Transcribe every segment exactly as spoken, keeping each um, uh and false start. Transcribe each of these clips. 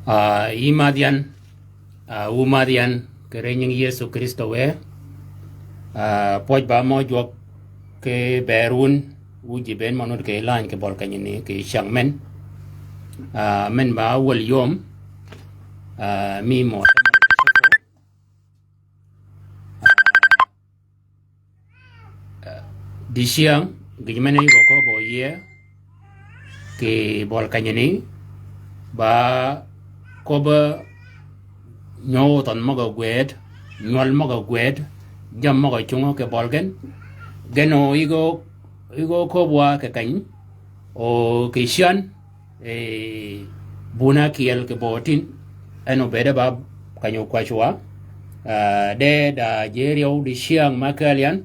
Ah, yï madh yan, ah, wu madh yan, kì ri nying Yëso Krïstø wë, ah, pwøj ba mø jwøk kì bër wun, wu ji bënn mø nud kì lany kì bøl kenyani, kì cyäng men. Ah, men ba wøl yöm, ah, mi mø Dicyäng, gïj men yï gø köbø yie, kì bøl kenyani, ba köbø nyøw thønh møg-a gwëd, nywøl møg-a gwëd, jammì møg-a cungø kì bøl gen, gen o yï gø, yï gø köbwa kì keny, o kì cyän, eh, buna kyel kì bø tin, en obëëde ba kany okwäcwa, ah, de da jëri o dicyäng ma kääl yan,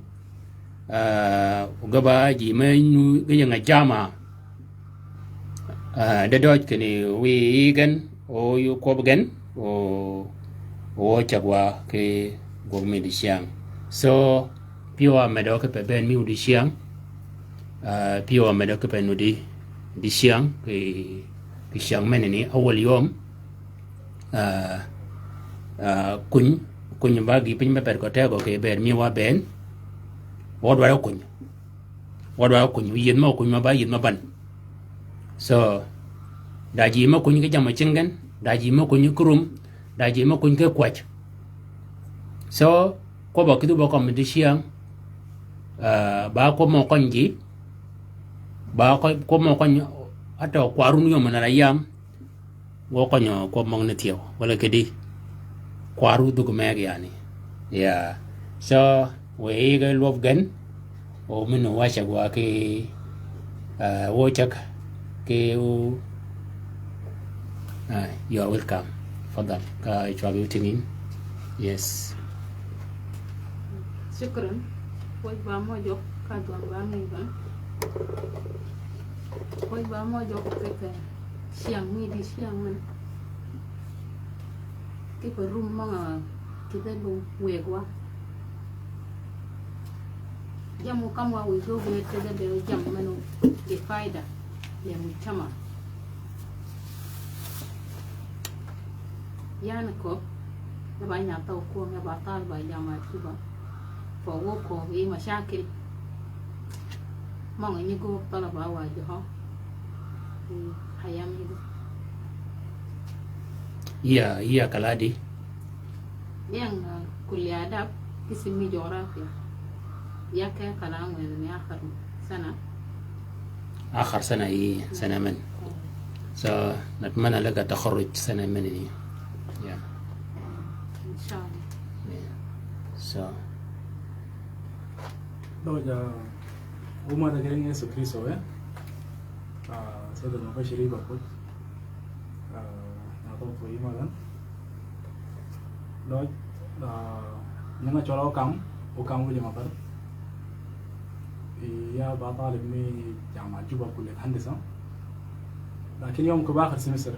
ah, ge ba ji me nyu ge ying-a jammì, ah, de døj kinni wiy gen, o yï kwøb gen, o, o cägwa kì gwøg mi dicyäng. So, pyëwa medø kipe bënn mi wu dicyäng, ah, pyëwa medø kipe nuddi dicyäng, kì, kì cyäng menani, awøl yöm, ah, ah, kuny, kuny ba gï piny me ped kø tegø kì bëëd mi wa bënn, wa dwaddi kuny. Wa dwaddi kuny, yïdh mø kuny ma ba yïdh ma bän. So, da ji me kuny kì jammì cing gen, da ji me kuny kì rum, da ji me kuny kì kwäj. So, kwøbb-a kïdhi bø kømmi dicyäng, ah, ba kwøb mø køny ji, ba kwøb, kwøb mø køny, atø kwarun yöm na la yam, wø køny kwøb møg ni thyew, walà kidi, kwaru dhuk meg yani. Yeah. So, wë yï ge lwøb gen, o minu wa cägwa kì, ah, wø cäg kì u, ah, you are welcome. Fadhal, ka cwag yu tingin. Yes. Shukran. Pwøj ba mø jwøk, ka dhwøn ba mi bän. Pwøj ba mø jwøk kì cyäng mi dicyäng men. Kipe rum møg-a kïdhe be wëgwa. Jammì kam wa wiy gø wëd kì de be jammì men-a kì fayda yi mujtama. Yan köbb, ge ba nya thaw kwönge ba talba jammì Juba. Fø wø köbb yi macakil. Møg-a nyi gø talba wa jøhø. Yi hayam yi gø. Iya, iya kala di. Yang, ah, kulli adab, kisim mi jografia. Ya ke kala ngwen mi akhar sana. Akhar sana, i sana men. So, natmana laka takharruj sana men ni. Yeah. Inshallah. Yeah. So. Døøj, ah, wuma da gering Yesu Kristo, eh? Ah, Sayyid al-Mubashir ba kut. Ah, na to ko imalan. Døøj, ah, nyinga chola Okam, Okam William Abar. Ya ba talib mi jama Juba kulliyat handasa. Lakin yom ko ba akhir semester.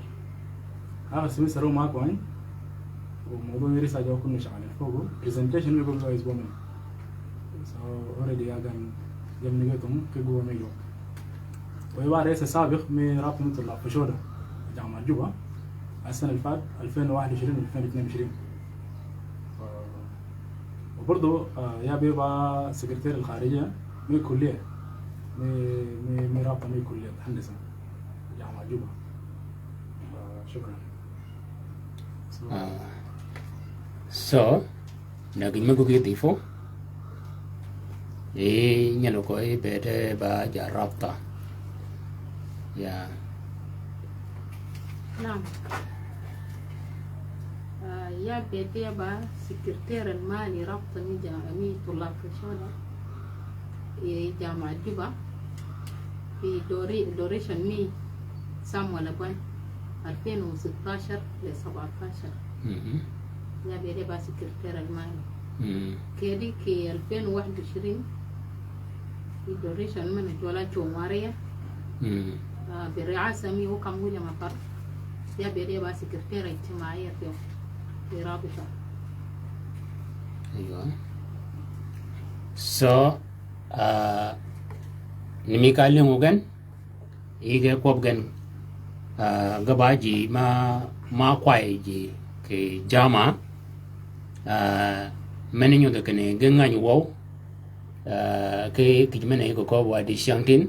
Akhir semester ma ko ain. Wa mawdu mi research wa kunna shaghalin fogu. Presentation mi gulu isbu min. So already agan yam ni getum ke guwa mi yok. Wa huwa rais sabiq mi rabta tullab fashoda. Jama Juba. السنة اللي فات ألفين وواحد وعشرين ألفين واثنين وعشرين. ف-، وبرضو، آه، يا بيبا سكرتير الخارجية مي كلية، مي، مي، مي رابطة مي كلية هندسة جامعة جوبا. ف-، شكرا. So, آه. So, na gïn me guggi dhifo, i nyalo ko i bede ba ja rabta. Ya. Naam. Ah, ya bede ba sekreter al mali rabta mi ja-, mi tullab fashoda. I jama Juba. Fi dori-, duration mi Samuel Aban, ألفين وستاشر ل سبعتاشر. Mhm. Ya bede ba sekreter al mali. Mhm. Kedi ki ألفين وواحد وعشرين, i duration men Jola Chomwaria. Mhm. Ah, bi riasa mi Okam William Abar. Ya bede ba sekreter ijtimaiya fi, fi rabita. Aywa. So, ah, ni mi ka lingu gen, Yi ge kwøb gen Ah, ge ba ji ma, ma kway ji kì jama. Ah, men nyudh kinni ge ngäny wøw. Ah, ki, kij men yi kì köbbi wa dicyängtïn.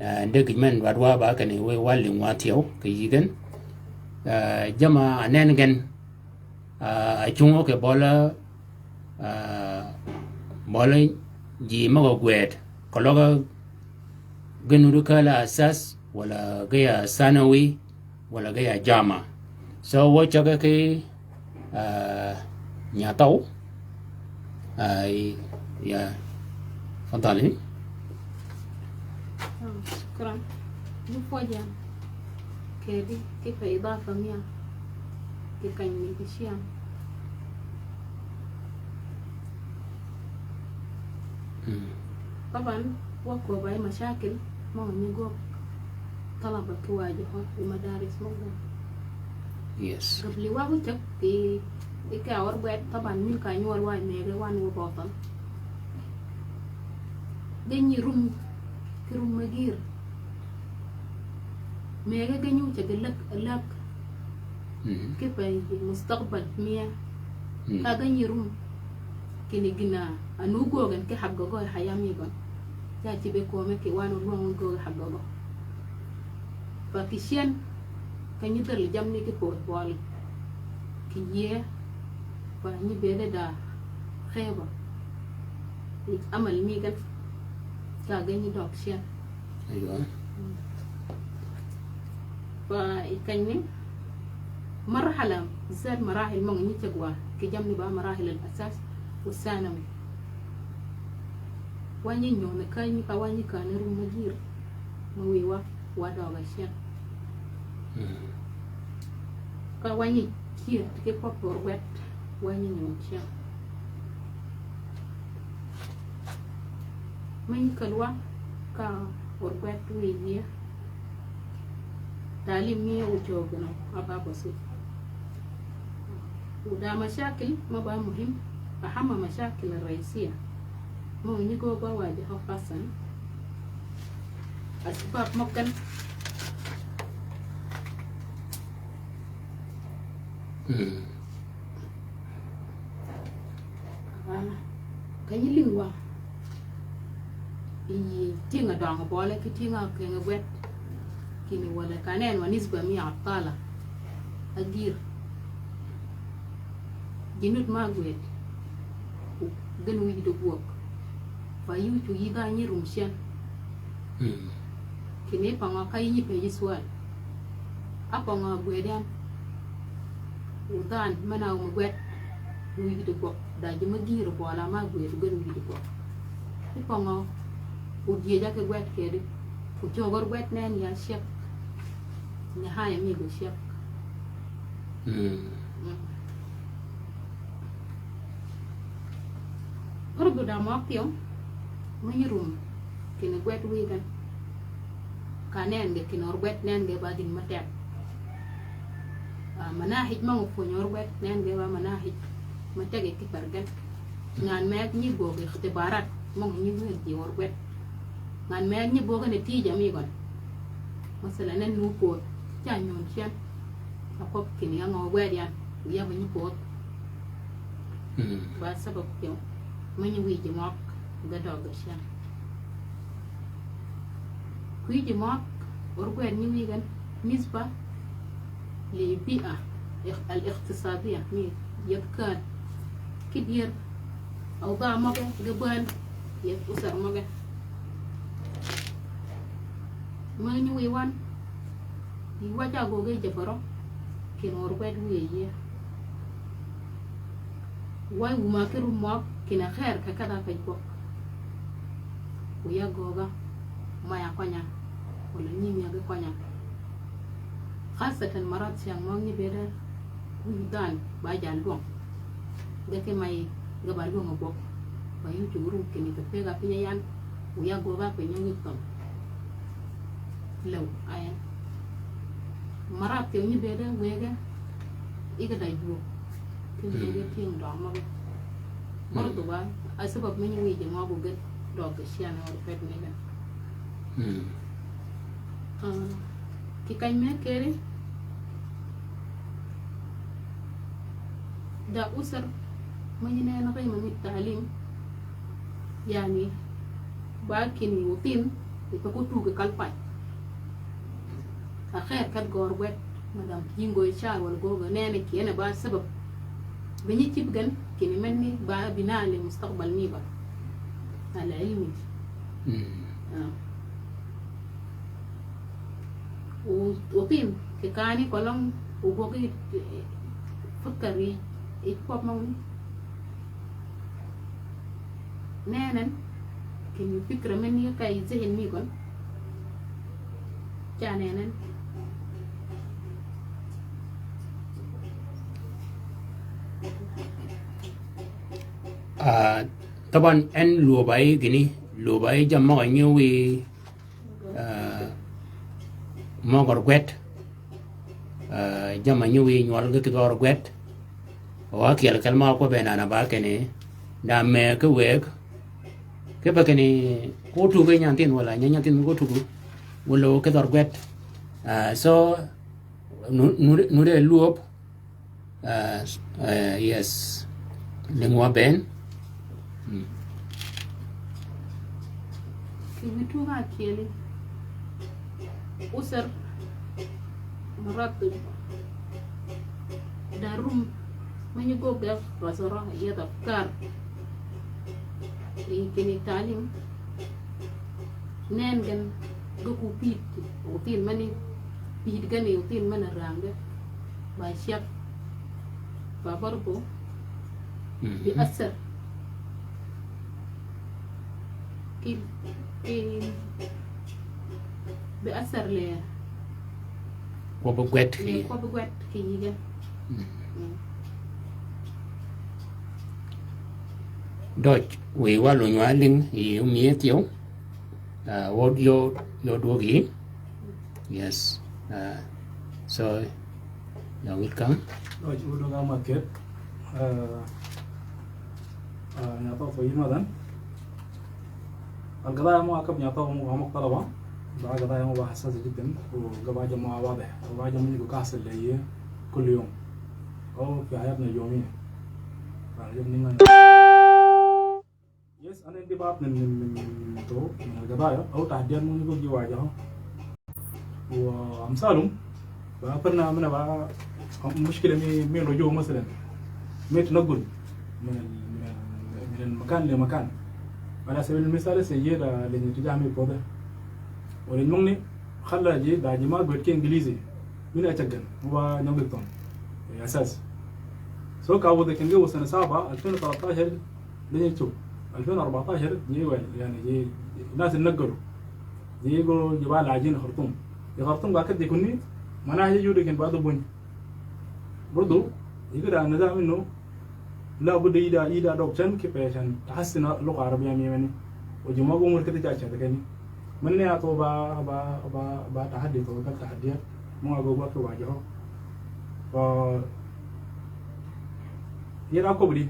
Ah, de kij men dwaddi wa ba kinni wi wa lïng wa thyew kì yï gen. Ah, jama anen gen. Ah, acungo kì bøli, ah, bøli ji møg-a gwed, keløg ge nuti kääl-a asas, walà ge ya sanawi, walà ge ya jama. So, wø cägi ki, ah, nyathøw, ah, ya, faddali. Ah, shukran. Ji pwøj yan. Kedi, ki pa idafa mia. Ki kany mi ki ciam. Mm. Taban, wa köbbi mashakil, mø nyi gwøg talaba ki wajjøhø, i madaris mø gwøg. Yes. Gabli wa gu cäg ki, i ka wør gwed, taban, mïn ka nywøl wa i mëgge wan wa bøthøn. Ge nyi rum, ki rum me gïr. Mëgge ge nyu ceg läg, läg. Mhm. Ki pa yi mustaqbal mia. Mhm. Ka ge nyi rum. Kinni gïn-a, a nu gwøg en ki hagg gø, haya mi gøn. Ya ci be kömi ki wan olwøng gwøg hagg gø. Pa ki cen, ka nyi dhäl jammi ki pödh bøli. Ki yie, pa nyi bëëde da kheba. Amal mi gen, ka ge nyi døg cen. Aywa. Pa i kany ni, marhala, zed marahil mø ngi nyi ceg wa, ki jammi ba marahil al-asas, wa sanawi. Wa nyi nyööni kany ni ka wa nyi kani rum me gïr, mø wiy wa, wa døg cen. Mm. Ka wa nyi cyëd ki pop wør gwed, wa nyi nyööni cen. Meny kälwa ka wør gwed wiy yie. Talim mi wu cögø nø, a ba bø sud. Wu da mashakil, mø ba muhim, ahamma mashakil raisiya. Mø nyi gø ba wajjøhø fasan. Asbab mø gen. Mm. Ah, ka nyi lïng wa. I tyëng-a døngø bøle ki tyëng-a kenge gwed. Kinni walà ka nen wa nisba mi atala. A gïr. Ji nuti ma gwed. Gen wïj di gwøg. Fa yï cu yïdha nyi rum cen. Mm. Kinni pangø ka yï nyi pëjji swal. A pangø gwed yan. Wu dhan men-a wum gwed. Wïj di gwøg. Da ji me gïr bøla ma gwed gen wïj di gwøg. I pangø. Wu dyëja ki gwed kedi. Wu cögø gwed nen ya cek. Nihaya mi go cek. Mm. Mm. Pur gudam wa pyøng, meny rum, kinni gwed wiy gen. Ka nen ge kinni wør gwed nen ge ba gïn me tek. Ah, manahij mø ngi pwönyi wør gwed, nen ge ba manahij me tek ki per gen. Ngan meg nyi böggi ikhtibarat, mø ngi nyi wëëg ji wør gwed. Ngan me nyi böggi ni tij ami gøn. Masalan, en nu pödh, ca nyun cen. A kwøb kinni ya ngø gwed yan, ya ba nyi pödh. Mm. Ba sabab kyo, me nyi wïj ji møg, ga døg ga cen. Kwïj ji møg, wør gwed nyi wïj gen, nisba, li bi'a, ikh-, al-ikhtisadiya, mi yadh kän. Ki dyër, awda møge, ge bän, yadh usar møge. Mø nyi wiy wan, yi waja gøge jabaro, kinni wør gwed wiy yie. Way wuma ki rum møg, kinni kher ka kadha pej gwøg. Wu ya gøga, maya kønya, wala nyimi ya ge kønya. Khasatan marat cyäng møg nyi bede, wu dhan ba ja lwøng. Ge ki may ge ba lwøng a gwøg. Ba yu cug rum kinni ka pega piny yan, wu ya gøga piny nyi thøm. Lew, ayen. Marat cyäng nyi bede, wege, ige da jwøk. Ki wege tyëng døng møge. Mø du ba, a sabab me nyi wïj ji møg wu gen, døg ki cen wør pet me gen. Mm. Ah. Kì kany me keri, da usar, mø nyi nenni rëy mø nyi taalim, yani, ba kinni wuthin, i pe ko tugi kal pany. Akher kat gør gwed, madam, yïngo i car wala gø gø nenni kì ene ba sebab. Bi nyi cïb gen, kinni menni ba bina li mustaqbal ni ba. Al ilmi. Mm. Ah. Wu-, wuthin, kì kani kolong, wu gø gï, eh, fëkkër yi, i pop mø wuni. Nenen, kinni fikra menni ka yi zihin mi kon. Ca nenen. Ah, taban en lwöb ayi gïni, lwöb ayi jammì møg-a nyi wiy, ah, møg-a rugwed. Ah, jammì nyi wiy nywøl ge kì dhø rugwed. Wa kyel kel mø-a kwøb en ana ba kinni, da me ki wëg, ki be kinni, ko tugi nyanthin wala nyi nyanthin ko tugi, wala ki dhø rugwed. Ah, so, nu-, nu-, nuti lwöb, ah, s-, ah, yes. Lïngwa bënn. Mm. Kì wi tug-a ákyeli. Usar muratib. Da rum. Mø nyi gøgg ge, wa sara, yad afkar. Yi kinni taalim. Nen gen, gø ku pïd, wuthin menni, pïd gen yi wuthin men-a rang ge. Ba cyäg. Ba bardu. Mhm. Bi asar. Kì, kì, bi asar le. Kwøbbi gwed kì. Le kwøbbi gwed kì yïge. Mm. Mm. Døj, wiy wa luny wa lïng, yi omiyi thyew. Ah, wod yo, yo dwøg yi. Yes. Ah, so, ya wil kam. Døj, wod dwøg ama ket. Ah, ah, nyathøø fo yi madhan. Al-qadaya mø akab nyathøø mø, mø talaba. Ba qadaya mø ba hassas jiddan. Wa gaba jama wadih. Wa gaba jama ni ko kasal le ye. Kull yom. Aw fi hayatna al-yawmiyya. Fa yom ni ngan. Yes, ana indi bab min, min, min, min, to, min al-qadaya, aw tahdiyat mumkin yukun yuwajahu. Wa amsalum, ba perna min ba mushkila mi, mi luju masalan. Mi tanaqqul min, min, min makan li makan. Ala sabil al-misal, se ye da li tijah mi pode. Wa li mungni, khalla ji, da ji ma gwed ki Ingilizi. Min achaggan, wa nyogil ton. Asas. So ka wode ken ge wa sana saba, alfin wa talatashar, Dañu tub. Alfin wa arbatash, ji wel, yani, ji, nas naggalu. Ji go, ji ba lajin Khartoum. Ji Khartoum ba kat ji kunni, manhaj ji judi ken ba du buny. Bardu, ji kida nizam innu, la budda ida, ida dog can, kipe can, tahassin lugha arabiyya mi mani. Wa ji ma go umur kida ja ca da kani. Mani ya to ba, ba, ba, ba tahaddi to, kal tahaddiyat. Mo go ba ki wajaho. Fa, yera kobri.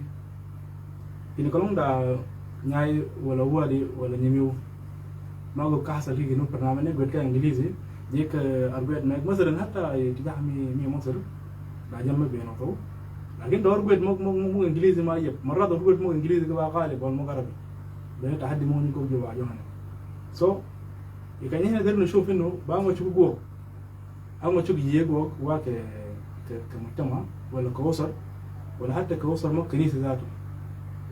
Kini kolong da nyai wala wadi wala nyimiu. Ma go ka hasal ki ginu barnamij ne gwed ka Ingilizi. Jek, eh, argued me. Masalan hatta tijah mi, mi Masr. Da jam me beno to. Lakin da argued mo, mo, mo, mo Ingilizi ma yep. Marrat argued mo Ingilizi ke ba ghalib wala mo Arabi. Beno tahaddi mo ni ko jo ba jo hane. So, ikan ihna der nashuf innu, ba mo chuku go. Ama chuk yie go wa ke, ke, ke mujtama, wala ke usar, wala hatta ke usar ma kanisa zatu.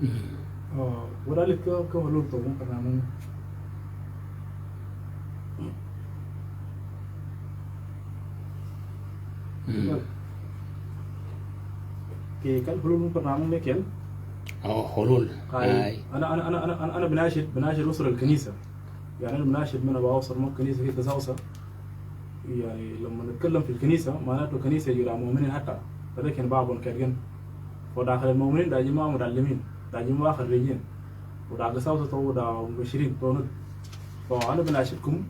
Mhm. Ah, wala lit ke, ke hulul to mumkin namun. Mhm. Ke kal hulul mumkin namun lekel. Oh, hulul. Ay. Ay. Ana, ana, ana, ana, ana, ana binashid, binashid usra al-kanisa. Yani, ana binashid min aba usra ma kanisa fi tasawsa. يعني لما نتكلم في الكنيسة، معناته كنيسة جرا مؤمنين حتى. فده كان بابون كيرجن. وداخل المؤمنين ده جماعة متعلمين، ده جماعة خريجين. وده قساوسة تو، وده مبشرين تو ند. فأنا بناشدكم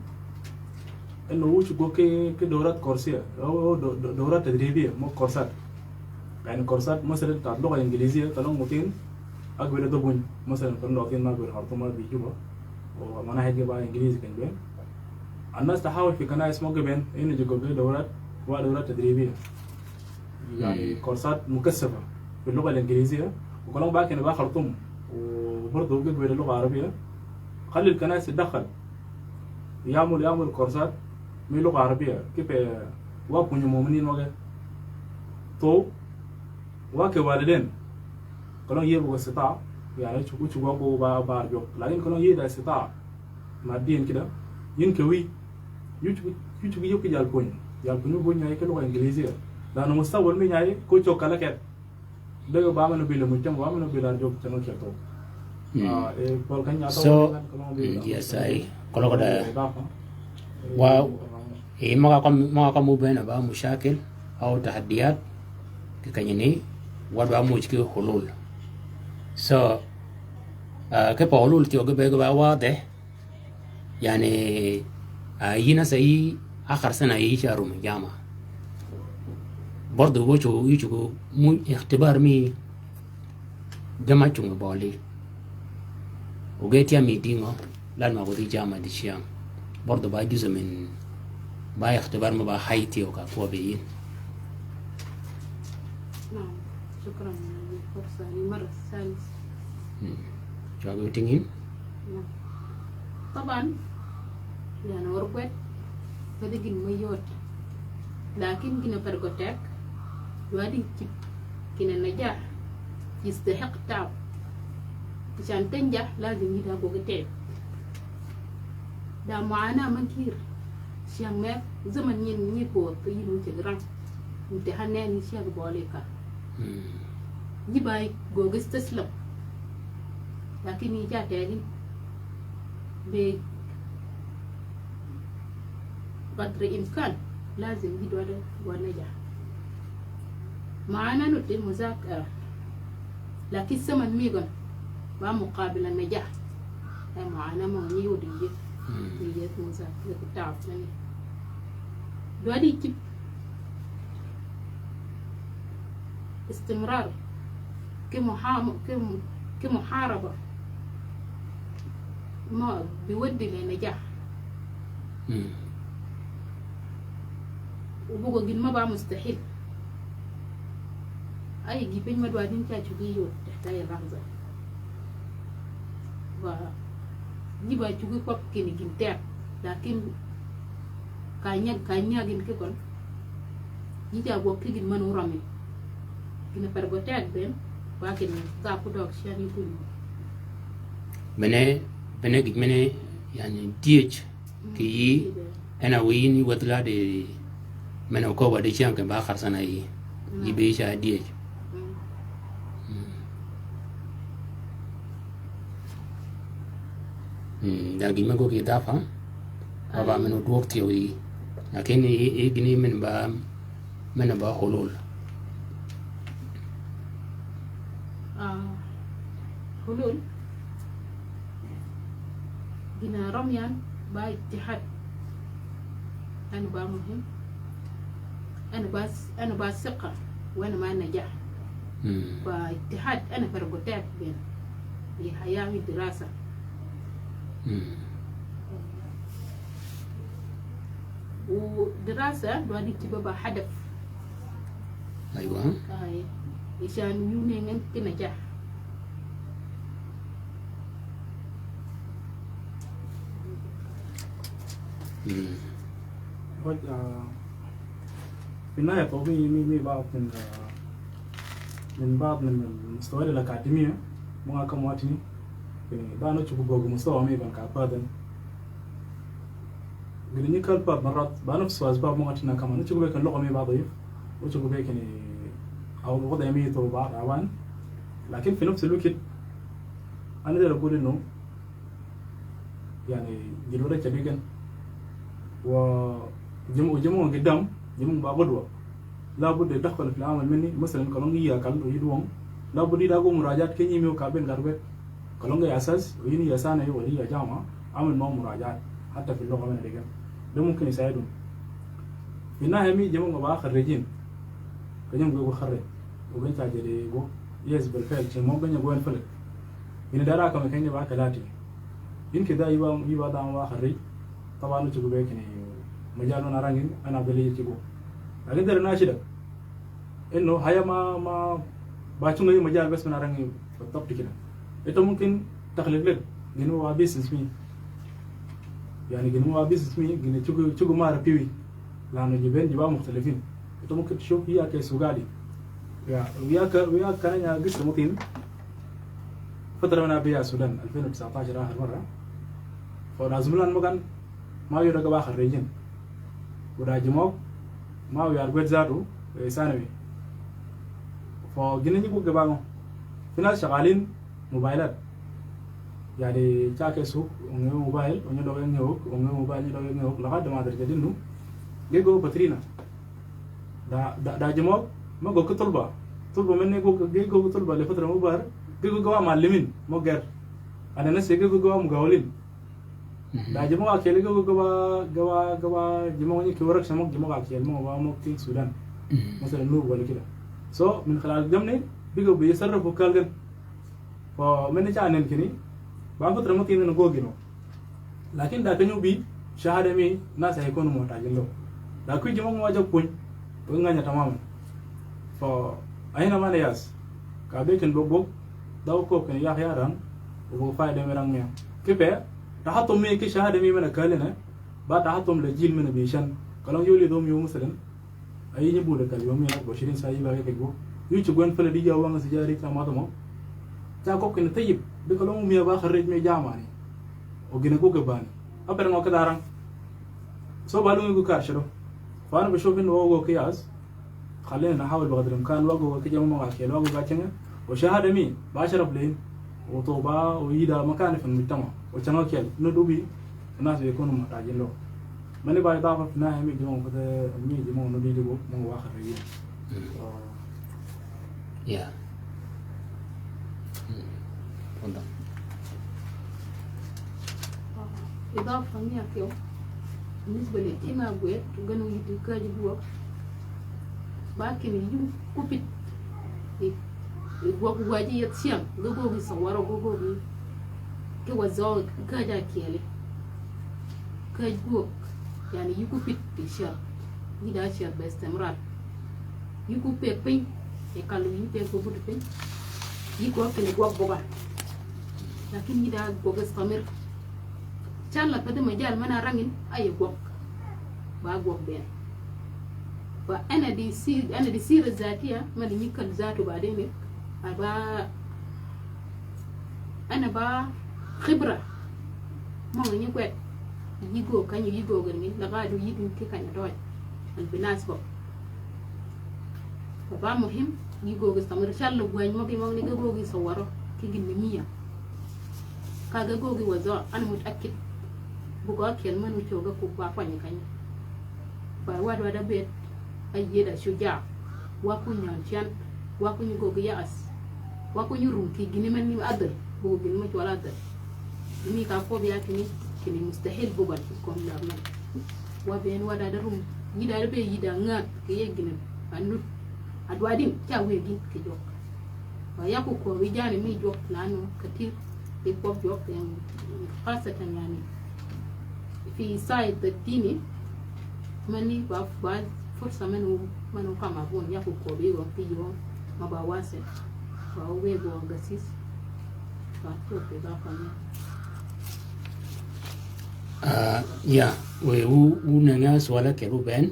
إنه وش جو كي، كي دورات كورسية، أو، أو دو-، دو-، دورات تدريبية، مو كورسات. يعني كورسات مثلًا بتاعت اللغة الإنجليزية، تلون متين، أقبل دبون، مثلًا تلون دوتين ما أقبل خرطوم ما بيجوبا. ومناهج بقى إنجليزي كان بين. الناس تحاول في كنائس مو قبل إنه يجيبوا دورات، ودورات تدريبية. يعني كورسات مكثفة في اللغة الإنجليزية، وكلهم باكن بقى خرطوم، وبرضه قبل اللغة العربية. خلي الكنائس تتدخل، يعمل، يعمل كورسات من اللغة العربية، كيف وابنوا مؤمنين وغير. تو Wa kì waalidin, kolong yïëy bø ka istita'a, yani, cuku, cuku wa ko ba, ba ar jwøk. Lakin kolong yïëy da istita'a, maddiyan kida, yïn kì wïy, yï cuku, yï cuku yïëy kì jal pwöny. Jal pwöny, pwöny nyayi kì lugha Ingiliziya. Lanu mustaqbal mi nyayi, ko cog kala keth. Dege ba men a bilø mujtama, ba men a bilø ar jwøk, cengø keth to. Hmm. Ah, e, pol kanya to, so, kolong bilø. Hmm, yes, I, kolong da. Wa, e, maka kam, maka kam ubena ba mushakil, au tahaddiyat, kì kenyini, wa dwa muj kì hulul. So, ah, kì pa hulul thyew ge be ge ba wadih, yani, ah, yïn asa yï, akhar sana yï ca rum jama. Bardu wa cuku, yï cuku, muj ikhtibar mi, jama cungi boli. Oge tyam mi dïngø, lad ma ko dhi jama di ciang. Bardu ba juzu min, ba ikhtibar ma ba hay thyew ka kwøb yi yïn. نعم، شكرا على الفرصة للمرة الثالثة. Hmm. Cwag wi tingin? نعم. طبعا، يعني, ورقت، فدي جن ميوت. لكن جن فرقتك، وادي تشيب، جن النجاح، يستحق تعب. عشان تنجح، لازم يدها بوقتين. Da معاناة ma gïïr. Ciang me, zaman nyin nyi ko, to yin wu ceg rang. Imtihan ni ciag boli ka. Hmm. Yi bay go gis teslam. Lakin yi ja tegin. Be قدر إمكان لازم يدور ونجح. معانا نتي مذاكرة. لكن سمن ميغن ما مقابل النجاح. أي معانا ما نيو دي. Hmm. دي مذاكرة كتاب لني. دوادي جيب استمرار كمحام-، كم-، كمحاربة ما بيودي لنجاح. Hmm. Wu bugø gïn mø ba mustahil. Ay gï piny mø dwaddi ni ca cuggi yod تحت أي لحظة. Wa gï ba cuggi kwøb kinni gïn teg. Lakin ka nyag, ka nyag gïn ki køn. Gï ca gwøg ki gïn møn wu rømmi. Gïn a per gø teg ben, wa kinni ka ku døg cen yi kuny. Bene, bene gïj mene, yani, dyëj. Kì yï, en a wiy yïn yï wäth la di, men a kööb a di cyäng kì ba kar sana yï. Yï bi ca dyëj. Mm, da gïn me gok yï dhaf, ha? Ba, ba men a dwög thyew yï. Lakin yï, yï gïn yï men ba, men a ba hulul. Ah, hulul. Gïn a rømmi yan ba ittihad. Ene ba muhim. Ene ba, ene ba siqa. Wa ene ma najah. Mm. Ba ittihad ene per gø teg ben. Yi haya wi dirasa. Mm. Wu dirasa dwaddi tiba ba hadaf. Aywa. Ay. Isan yune ngen kina ja. Mm. But, uh, في النهاية, to mi, mi, mi بعض من, uh, من بعض من المستويات الأكاديمية, mø nga kam watini, kini, ba na cuku böggi mustawa mi ban ka padin. Gini nyi kal pap marat, ba nafsu asbab mø nga tina kaman, ni cuku be kini lugha mi ba daif, ni cuku be kini, أو الوضع mi to ba rawan. لكن في نفس الوقت, أنا داير أقول إنه, يعني, gini wada cadi ken. Wa jam-, wa jamu قدام, jamu ba gudwa. La budda yadkhal fil amal minni, masalan, kolong yï akal, yï duwøng. La budda yï da go murajat, ke nyi mi o ka ben garbet. Kolong yï asas, o yïn yï asana yï, wa yï ajama, amal ma murajat. Hatta fil lugha min degen. De mumkin yisaidu. Fi nihaya mi jamu ba kharrijin. Ke jamu go kharrij. O gen ca jadi go. Yes, bil fi'l, ci mo gen go en fi'l. Ini dara kama ken ba kalati. Yïn kida yï ba, yï ba da ba kharrij. Taban cugg be kinni majal men a rang yi, ana beli cugg. Lakin dere na cida. Innu haya ma, ma, ba cunga yi majal bes men a rang yi, بالضبط kida. Ita mumkin taklid lek, gini wa business mi. Yani gini wa business mi, gini cugg, cugg mara piwi. Lanu jibin, jiba mukhtalifin. Ita mumkin tshuf ya ke sugadi. Ya, ya ke, ya ke na ya gis mutin. Fatra men a biya Sudan, ألفين وتسعتاشر آخر مرة. Fa da zumlan mugan, ma yura gaba kharrijin. Wa da jimog, ma yura gwed zatu, e, sanawi. Fa gini nyi gugge bango. Fi nas shagalin mobilat. Yani, ca ke suk, onge mobil, onge doge ngewok, onge mobil, onge doge ngewok, lagad ma dar jadinu. Ge go patrina. Da, da, da jimog, ma go ke tulba. Tulba men ne go, ge go ke tulba, le fatra mo bar, ge go gaba muallimin, mo ger. Ana nasi ge go gaba mugawlin. Da jimog a kiyel ge go gaba, gaba, gaba, jimog ni ki warak shamog jimog a kiyel mo, ba mo ki Sudan. Masalan, Nuba wala kida. So, min khalal jam ne, bigo bi yasarrafu kal gen. Fa men ni ca nen kini, ba fatra mo tin go gino. Lakin da kanyo bi, shahada mi, nas haykunu muhtajin lo. Da kuy jimog mo a jog kuny, wa nganya tamaman. Fa, ayna mana yas. Ka be kin bog bog, da ko kin yah ya rang, wa fayda mi rang mi. Kipe, tahatum mi ki shahada mi men a kalina, ba tahatum le jil men a bi shan. Kalon yoli dom yo masalan. Ayi nyi bule kal yomi na, bashirin sa yi ba ke kegbo. Yu ci gwen fele di ja wang si jari ka mata mo. Ca ko kin tayyib, bi kalon mi ba kharij mi jamani. O gine ko ke bani. Aper ngo ke darang. So ba lu ngi ku kar shiro. Fa ana bashuf innu wo go kiyas. Khalina nahawil bi qadri l-imkan wa go ke jama ma ke wa go ga chenga. Wa shahada mi, ba sharaf lin. Wa tuba, wa yida makan fi l-mujtama. Wa changa kiyal, nu dubi. Nas bi yakunu muhtajin lo. Mani ba idafa fi nahaya mi jimog fata, mi jimog nu di digo, mo wa kharrijin. Mm. So, yeah. Mm. Tafadal. Idafa mi akyo. Binisba li ima gwed, ganu yidu kaji gwok. Ba kini yu kupit. I, i gwok waji yet siang, gogo gi sawaro, gogo gi. Ki wazo kaj a kiyeli. Kaj gwok, yani yi ku pit pi shar. Yi da shar bi istimrar. Yi ku pek piny, e kalu yi pek ku buti piny. Yi gwok kini gwok buga. Lakin yi da gwok istamir. Can la pete majal men a rangin, aye gwok. Ba gwok ben. Fa ana di si, ana di sira zatiya, men a nyi kal zatu ba dene. Aba Ana ba khibra. Mo ngi nyi gwed. Yigo kanyi yigo gani, lagadu yidin ki kanyi doj. Al binas bo. Fa ba muhim, yigo gi istamir. Inshallah, gweny mo gi mo ngi ni go gi sawaro. Ki gin ni miya. Ka go gi wazo, ana mutaakid. Bugo akel manu choga ku ba kwanyi kanyi. Fa wad wad abed. Ayyeda shuja. Wa ku nyan chan. Wa ku nyi go gi yas. Wa ku nyi rum ki gini men ni adil. Bugo gini ma chwal adil. Gini ka ko biya kini, kini mustahil bugal ki kom lar men. Wa ben wa da da rum. Yida da be yida ngat ki ye gini. Anud. Adwadin. Cha we gin ki jok. Wa ya ku ko wi jani mi jok lanu katir. Ki ko jok yani. Khasatan yani. Fi side dini. Mani ba, ba fursa manu, manu kama bun ya ku ko bi wa fi yo. Ma ba wase. Wa we go gasis. Ba to pe ba kama. Ah, ya, we u, u nenge swala ke ru ben.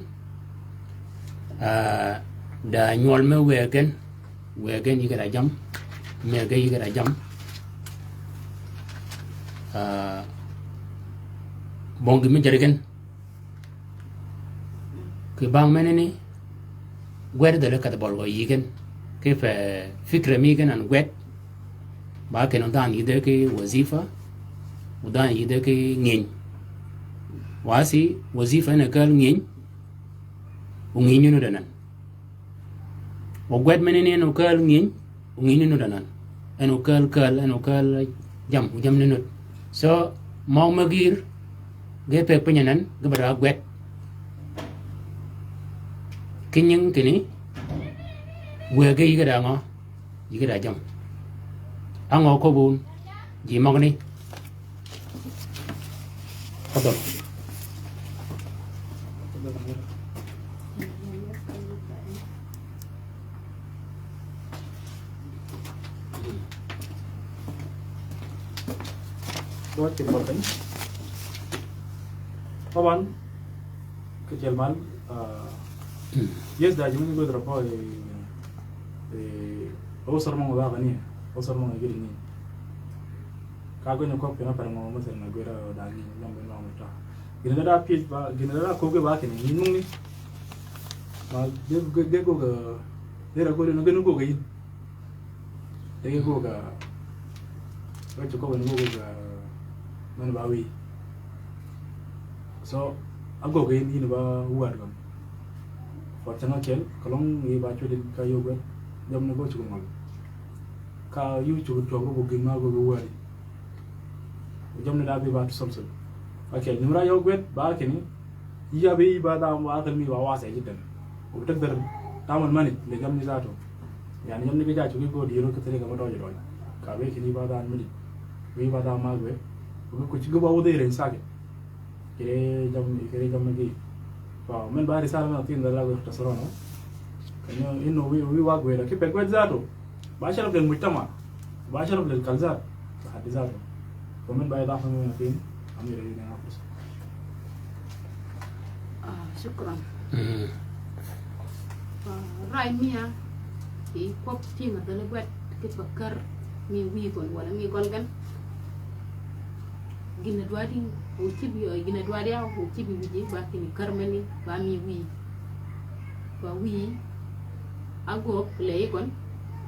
Ah, da nyuol me wegen, wegen yige da jam, mege yige da jam. Ah, bongi mi jarigen. Ki bang meneni, gwed dele kata bolgo yigen. Ki fe fikre mi gen an gwed. Ba ken u dhan yide ki wazifa, u dhan yide ki nginy. Wasi wazifa ene kal nginy, u nginy nu danan. Wa gwed meneni ene kal nginy, u nginy nu danan. Ene kal kal, ene kal jam, u jam nu nud. So, mog magir, ge pek penyanan, ge bada gwed. Kinying kini, wege yige da ngo. Yige da jam. Ango ko bun, ji mogni. Tafadal. Dwa cil bøl piny. Taban, kì cil mal, ah, yes, da jimi ni gwedh rabo, eh, eh, osar mo da bani, osar mo gidi ni. Ka gwe ni kop kena pare mo mo sel na gwera da ni, nyam be mo mo ta. Gini da da pis ba, gini da da koge ba kini, ni nung ni. Ma, ge, ge, ge go ga, ge ra go ni, ge ni go ga yin. Dege go ga, wacce ko wani go ga, mani ba wi. So, a go ga yin, yin ba wad gam. For channel kel, ka long yi ba chudi ka yo gwe, jam ni go chugo mal. Ka yu chugo chugo go gin ma go ga wadi. Jam ni da bi ba tu samsam. Okay, nimra yo gwe, ba kini, Yï a bï yï ba dha ma akil mi ba wase jiddan. Wa bi tagdar tamal manage li jam ni zato. Yani jam ni bi ja chuki go diro ki tariga ma doj doj. Ka be kini ba dha manage. Bi ba dha ma gwe. Wa bi kuch gwa wudhi ren sake. Kire jam, kire jam ni gi. Fa men ba risala na tin da la gwe tasarona. Kani inno wi, wi wa gwe la ki pe gwe zato. Ba sharaf lil mujtama, ba sharaf lil kal zat, bi haddi zatu. Wa min ba idafa min tin, amira yina nafus. Ah, shukran. Mm. Ah, ray miya, i kwøb tyëng-a dhäli gwed, ki pa kär, mi wïyi gøn, wala mi gøl gen. Gïn-a dwaddi, o cïbi, gïn-a dwaddi ya, o cïbi wïji, ba kini kär meni, ba mi wïyi. Ba wïyi, Agwøg leyi gøn,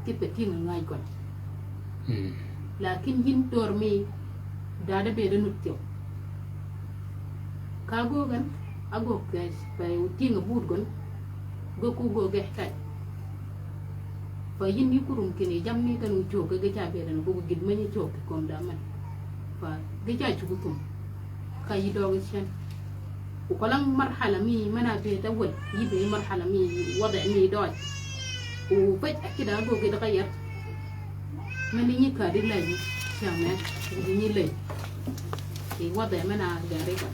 ki pe tyëng-a ngäj gøn. Mm. Lakin yïn dör mi, dade bede nud thyew. Ka agwøg gen, agwøg kech, pe tyëng-a bud gøn, gø ku gø ge taj. Pe yïn yï kurum kini jam ni kan u chog ke ge cha bede na, gø gid menyi chog ki kom da men. Pe ge cha chugu thum. Ka yï døøg cen. Ku kollang marhala mi, men-a bëëd awwal, yï bëëd marhala mi, waddi mi døøj. Ku faj'a kida gø gïd gayar. Men-a nyi kadi lay, shamen, nyi lay. Yi waddi men-a gari ba.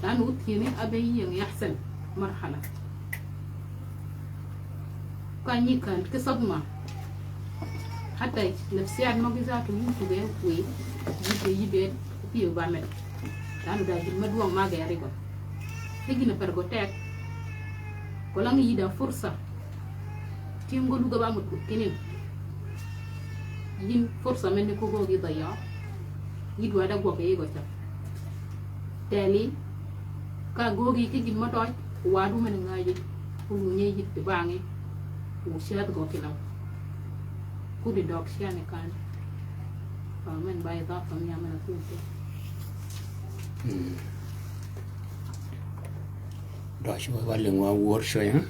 Lanu tyëni a be yï ying yahsen marhala. Ka nyi kan ki sadma. Hatta nafsiyat mø gi zatu yï tugge kwëy. Yï be, yï be, yï be ba med. Lanu da gïn mø dwøng ma geri gø. Ti gïn-a per gø tek. Kollang yï da fursa. Tyëng gø lugga ba mut kinin. Yïn fursa men ni ko gø gi dhayya. Yï dwaddi gwøg yi gø cha. Teli, ka gø gi ki gïn mø døøj, wadu men ngäji, ku lunyi yït ti bangí, ku cädh gø kinaw. Ku di døg ceni kan. Fa men ba idhafa mi amen a thum ti. Mm. Døøj wa leng wa wuor cwøy, ha?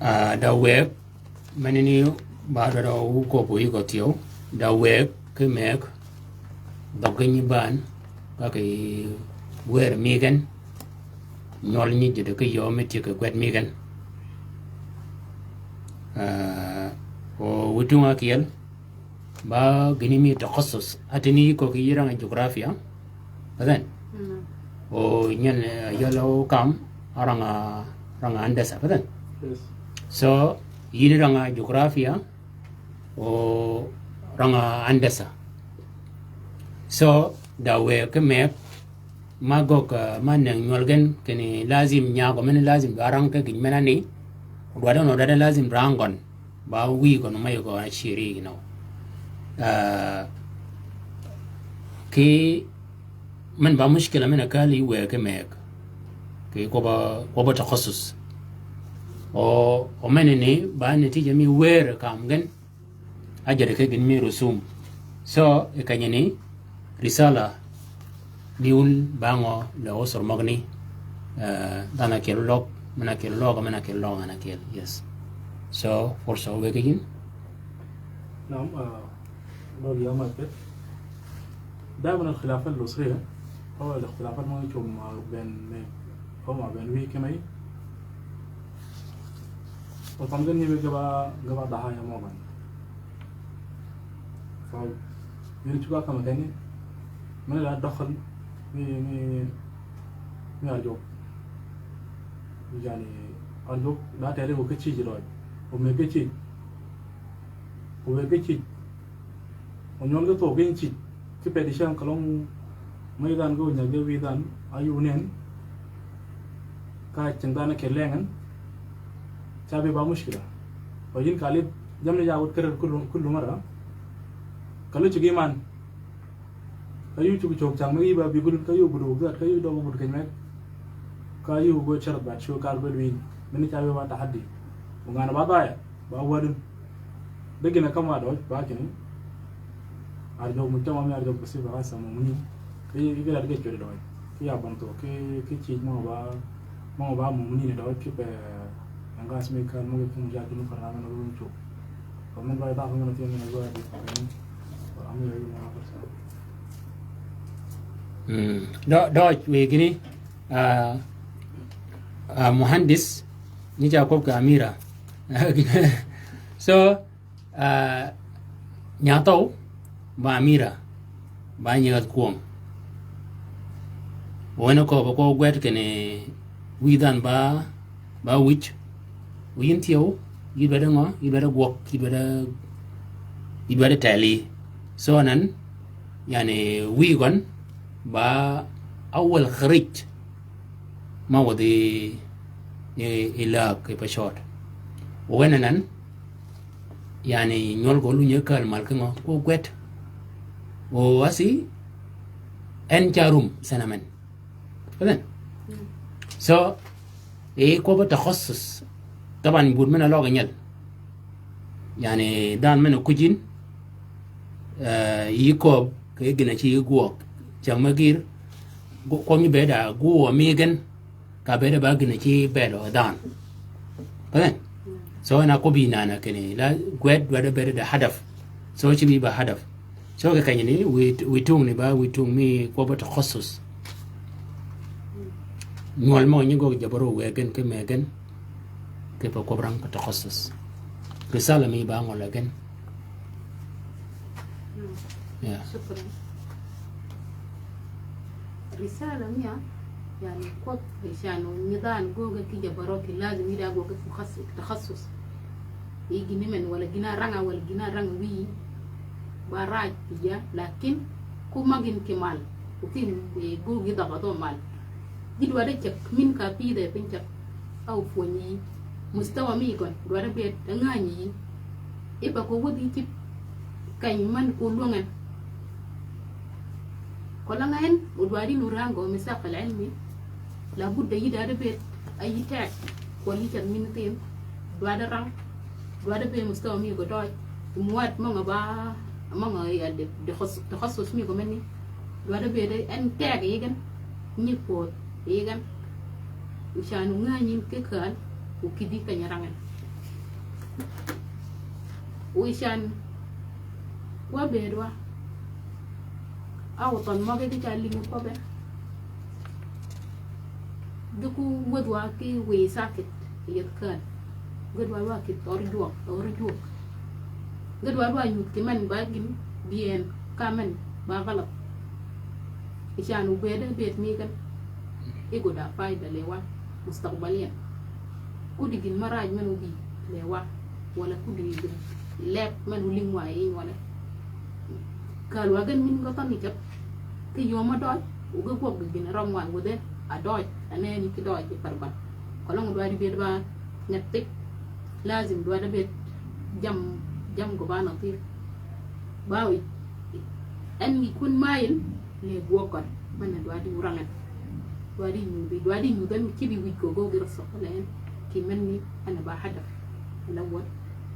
Ah, da wëg, menani ba dwaddi wu köbbu yï gø thyew, da wëg ki mëg, dhøggi nyi bän, ka kì wër mi gen, nywøl nyi jiddi ki yöö mi tye kì gwed mi gen. Ah, o wi tung ákyel, ba gïni mi takhasus. Atini ko ki yï rang a geography, ha? Pathen? Mm. O nyen, eh, yolo kam, a rang a, rang a handasa, pathen? Yes. So, yïn rang a geography, ha? O rang a handasa. So, da wë ki mëg, ma gøg, eh, ma nëng nywøl gen, kinni lazim nyagø, men lazim dwa rang ki gïn men-a ni, dwaddi no, dwaddi lazim rang gøn. Ba wïy gøn ma yø gøn a cïri, you know. Ah, Ki men ba mushkila men a kali wëggi mëgg. Ki kwøbb-a, kwøbb-a takhasus. O, o men ni ba netija mi wër kam gen. Ajad ki gïn mi rusum. So, i kenyi ni, risala, mi wun ba ngø le osor møgani, eh, dhanhø akyel løg, men akyel løg, men akyel løg, men akyel, yes. So, fursa wëggi gïn. نعم، آه، لولا يا مالك. دائمًا الخلافات الأسرية أو الاختلافات ما يكون ما بين، أو ما بين وي كمي. وطبعًا نبي قبا، قبا ضحايا موضوع. ف، يعني شو كما كان، من لا دخل، مي، مي، مي أرجوك. يعني أرجوك، لا تعرف وكتشي جلوي. ومي كتشي. Wu wë ki cïj. O nyuɔl ki thok ki cïj. Ki pedi cäng keløng, mi dhanhø ki nyag ki wïdhan, a yuu nen. Ka ceng dhanhø ki lengän. Ca bi ba mushkila. O yïn ka lib, jamni ya wut kere kullu, kullu mara. Ka lu cigi man. Ka yuu cuggi cög cäng mi yï ba bi gudud, ka yuu gudud wu gït, ka yuu døg gudud keny møg. Ka yuu gudud cärøth bad cuu kar gudud wïn. Mini ca bi ba tahaddi. Wu ngan ba dhaya, ba wädun. De gïn a kam wa døj, ba kini. Arjøg mujtama mi arjøg bi sifa khassa muminin. Ki, ki gït a dëgg cudi døj. Ki ya bantu, ki, ki cïj mø ba, mø ba muminin døj, ki pe, ngas mi kan mø ki kum ja dunu karna men wu cug. Fa men ba da fa men ti men ba di. Mm. Dø-, døj, wëggi ni, ah, ah, muhandis, ni ca kwøb kì Amira. So, ah, nyathøw, ba Amira, ba nyieth kwøng. Wene ko ba ko gwed kene wïdhan ba, ba wïj. Wu yïn thyew, yï dwaddi ngø, yï dwaddi gwøg, yï dwaddi, yï dwaddi teli. So nan, yani, wïy gøn, ba awwal kharij, ma wadhi, i, i lak, i pashot. Wu wene nan, yani, nyuol ko lu nyekal mal ki ngø, ko gwed. O asi, en charum, senamen. Amen. Mm. So, e kwøb-a takhasus. Taban but men a løg nyel. Yani, dhanhø men a kuj yïn, eh, yï kwøb, kì gïn a ci yï gwøg. Cäng me gïr, gu-, kwøb nyi bëëd a gwøg mi gen, ka bëëd a ba gïn a ci bëëd a dhanhø. Amen. Mm. So, en a kwøb yïn ana kini, la gwed dwaddi bëëd a hadaf. So, ci bi ba hadaf. So kì keny ni, wï, wï tung ni ba, wï tung mi kwøb-a takhasus. Nyuol mø nyi gøg jabaro wë gen ki me gen. Ki pa kwøb rang pa takhasus. Risala mi ba ngø la gen. Yeah. Shukran. Risala mi ya, yani, kwøb, yani, nyi dhanhø gøggi ki jabaro ki lazim yï da gøggi ki takhasus, takhasus. Yi gïn men wala gïn a rang-a wala gïn a rang-a wïyi. Ba raj yï ya, lakin ku ma gïn ki mal. Ku kin, eh, gøggi dhagado mal. Gï dwaddi ceg, min ka pïdhe piny ceg. Aw pwönyi. Mustawa mi gøn, dwaddi bëëd, a ngänyi. Ipa ko wädhi cït keny man ko lwøng en. Ko la ngän, o dwaddi nu rang gø misaq al ilmi. La budda yï dwaddi bëëd, a yï teg. Ko yï ceg min thim. Dwaddi rang. Dwaddi bëëd mustawa mi gø døj. Muwad møngø ba, møngø ya de, de khus-, takhasus mi gø meni. Dwaddi bëëd en teg yi gen. Nyi pööd yi gen. Wu can wu ngänyi ki kän, wu kïdhi keny rang en. Wu can, wa bëëd wa. A wu thøn møge ki ca lïngi kwøbbe. Dhi ku wädh wa ki wiy sakit, yeth kän. Ged wa lwa kïdhi ör jwøk, ör jwøk. Ged wa lwa nyuth kì men ba gïn, bïen, ka men, ba galat. I can wu bëëd, bëëd mi gen. I gud a fayda le wa, mustaqbaliyan. Kudi gïn maraj men wu bï, le wa. Wala kudi gïn, leb men wu lïng wa yi wala. Kal wa gen min gø thani cep. Ki yoma døj, wu ge gwøg gïn ram wa wu de, a døj, a neni ki døj, i parban. Kolong dwaddi bëëd ba, ngetti. Lazim dwaddi bëëd, jam, jam gø ba natir. Ba wi, en yi kun mayil, Lëgg wø køn, men-a dwaddi wurang en. Dwaddi nyudhi, dwaddi nyudhi en, kiddi wïj köggi gïr-a thøg en. Kì men-a ni, en a ba hadaf. Alawwal,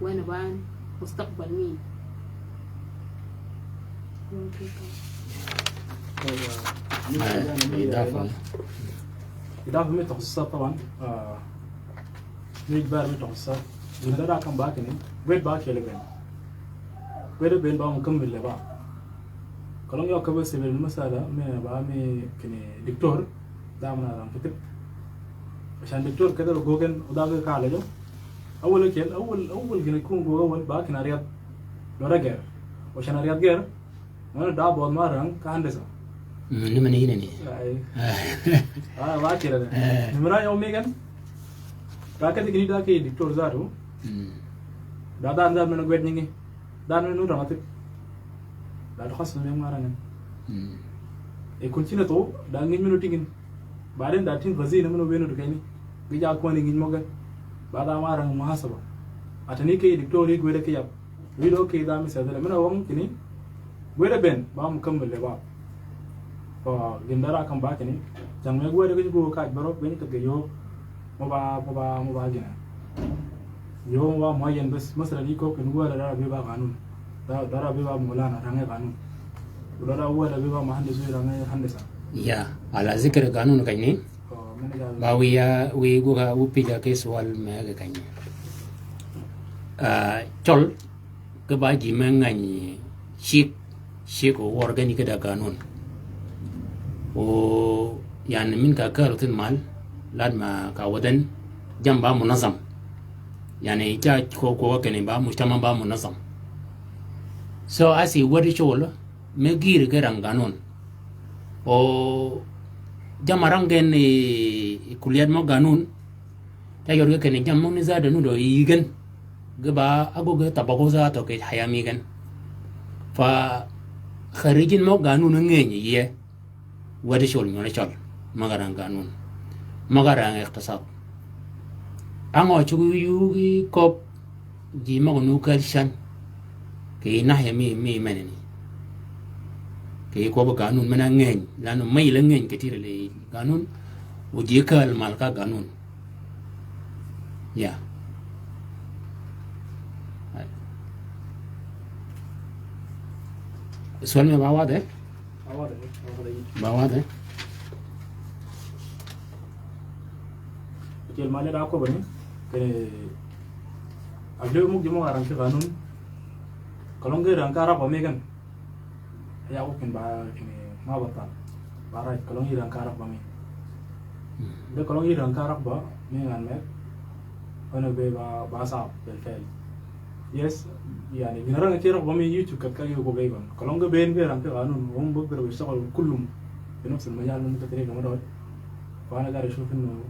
wa en a ba mustakbal mi. Ah, idafa. Idafa mi takhsusat taban, ah, Nij bär mi tøng sa. Gïn dara kam ba kini. Gwed ba kele ben. Gwed ben ba mukemmil le ba. Kolong yo kabe sibel masala me ba mi kini diktor. Da mana ram kitib. Ashan diktor kede ro gogen uda ge kale jo. Awal kel, awal, awal gini kun go awal ba kini ariyat. Lora ger. Ashan ariyat ger. Mano da bød ma rang ka handasa. Mm, ni mani yine ni. Ay. Ah. Ah, wa kira ne. Eh. Ni mara yo megan. Ka ka tikini da ke diktor zato. Mm. Da da anda mano gwed ningi. Da mano rang atik. Da da khas me ma rang. Mm. E kun chine to, da ngin mino tingin. Baden da tin vazi ne mano beno to keni. Gija kwani ngin moga. Ba da ma rang muhasaba. Atani ke diktor yi gwede ke yap. Wido ki dha mi sedhele. Mena wang kini. Gwede ben. Ba mukemmil le ba. Fa gïn dara kam ba kini. Chang me gwede ki gu kaj baro ben ka ge yo. Mo ba, mo ba, mo ba gïn. Yo mo ba mo yen bes. Masala ni ko kin gwede dara bi ba ganun. Da-, dara bi ba mulana range ganun. Dara gwede bi ba muhandis range handisa. Ya, ala zikr ganun kani. Ba wiya, wi guga, wu pija ki sual me ge kany. Ah, cøl, ki ba ji me ngany cik, cik o wør gani kida ganun. O, yani min ka karo thin mal, lad ma ka waden, jam ba munazam. Yani cha ko, ko kene ba mujtama ba munazam. So, asi wadi cøl, me gïr ge rang ganun. O jam a rang gen i, i kulliyat mø ganun. Ta yor ge kene jam mø ni zada nu do i gen. Ge ba ago ge tabago zato ke haya mi gen. Fa kharijin mø ganun ngeny ye. Wadi cøl nyone cøl. Mø ga rang ganun. Mø ga rang iqtisad. Angø chug yugi kop. Ji møg nu kal shan. Kì nahiya mi, mi menani. Kì kwøb ganun men-a ngeny. Lanu mey le ngeny ketir le ganun. O ji kal mal ka ganun. Ya. Sual me ba wadh e? Ba wadh e. Kì mal da ko bani. Kì agle mug ji mø arang ki ganun. Kolong ge rang ka ragba mi gen. Ya ko kin ba kini ma batal. Ba rai kolong yi rang ka ragba mi. Hmm. De kolong yi rang ka ragba mi ngan me. Ono be ba, ba sa bel fel. Yes, yani, gïn rang ki ragba mi YouTube kat ka yo ko gayban. Kolong ge ben ge rang ki ganun, hum bugdar bishtaghal kullum. Fi nafs al majal min ka tariqa ma dawt. Fa ana gari ashuf innu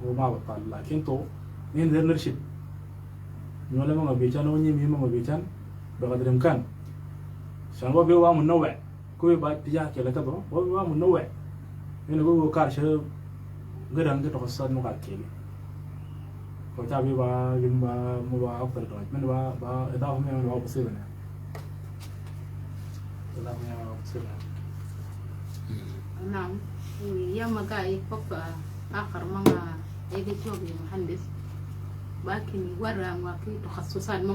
huwa ma batal. Lakin to, min der nirshid. Nyole ma nga bichan, o nyimi ma nga bichan. Bi qadri imkan. Shan wa bi wa munawwi'. Kuwe ba tija kele kaba, wa, wa munawwi'. Ene go, go kar shi, gïdan ki takhussusat mø kar kele. Ko cha bi ba, gin ba, mø ba, aktar to. Men ba, ba, idafa men ba, ba, sibene. Idafa men ba, ba, sibene. Naam. Ya ma ga i pop, ah, akhar ma nga, edi shogi muhandis. Ba kini warra ma ki takhussusat ma